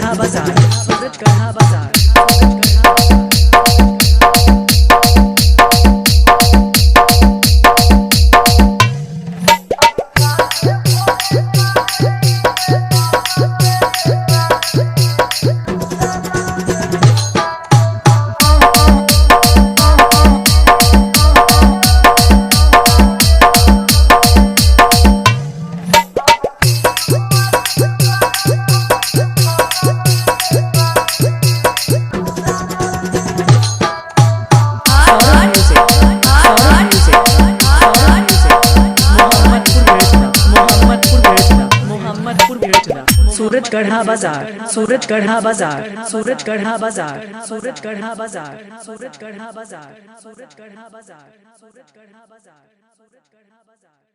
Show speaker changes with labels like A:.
A: गढ़ा बाजार, सूरज गढ़ा बाजार, सूरज गढ़ा बाजार। Saurabh music, Saurabh music, Saurabh music. Mohammadpur Betla, Mohammadpur Betla, Mohammadpur Betla. सूरज गढ़ा बाजार, सूरज गढ़ा बाजार, सूरज गढ़ा बाजार, सूरज गढ़ा बाजार, सूरज गढ़ा बाजार, सूरज गढ़ा बाजार, सूरज गढ़ा बाजार, सूरज गढ़ा बाजार।